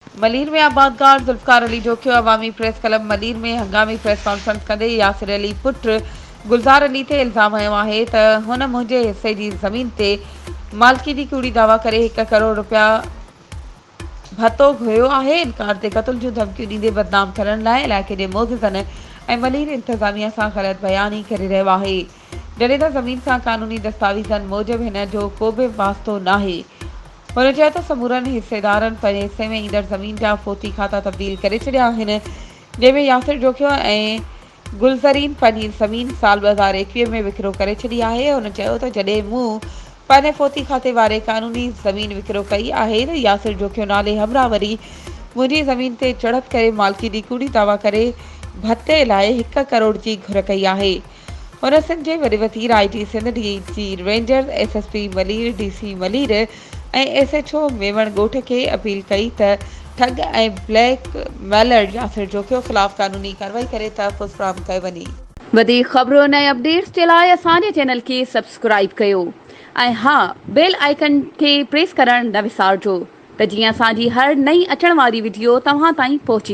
ملير ۾ آبادگار ذوالفقار علي جوکيو عوامي press club Malir ۾ هنگامي press conference ڪندي ياسر علي پٽ گلزار علي تي الزام هنيو آهي ته هن منهنجي حصي جي زمين تي مالڪي جي ڪوڙي دعويٰ ڪري هڪ ڪروڙ رپيا ڀتو گهريو آهي، انڪار تي قتل جون ڌمڪيون ڏيندي بدنام ڪرڻ لاء علائقي جي معززن ۽ ملير انتظاميا سان غلط بياني ڪري رهيو آهي. جڏهن ته زمين سان قانوني دستاويزن موجب هن جو ڪو به واسطو ناهي. هن چيو ته سمورن حصيدارن پنهنجي حصي ۾ ايندڙ زمين جا فوتي کاتا تبديل ڪري ڇڏيا آهن، جنهن ۾ ياسر جوکيو ۽ گلزرين پنهنجي زمين سال 2021 ۾ وڪرو ڪري ڇڏي آهي. هن چيو ته جڏهن مون پنهنجي فوتي کاتي واري قانوني زمين وڪرو ڪئي آهي ته ياسر جوکيو نالي همراهه وري منهنجي زمين تي چڙهت ڪري مالڪي جي ڪوڙي دعويٰ ڪري ڀتي لاء هڪ ڪروڙ جي گهر ڪئي آهي. هن سنڌ جي وڏي وزير، آء جي Sindh, D G rangers, S S P Malir, D C Malir ۽ S H O Memon Goth کي اپيل ڪئي ته ٺڳ ۽ بليڪ ميلر ياسر جوکيو خلاف قانوني ڪارروائي ڪري تحفظ فراهم ڪيو وڃي. وڌيڪ خبرن ۽ اپڊيٽس جي لاء اسان جي چينل کي سبسڪرائيب ڪيو ۽ ها بيل آئيڪن کي پريس ڪرڻ نه وسارجو ته جيئن اسان جي هر نئين اچڻ واري وڊيو توهان تائين پهچي.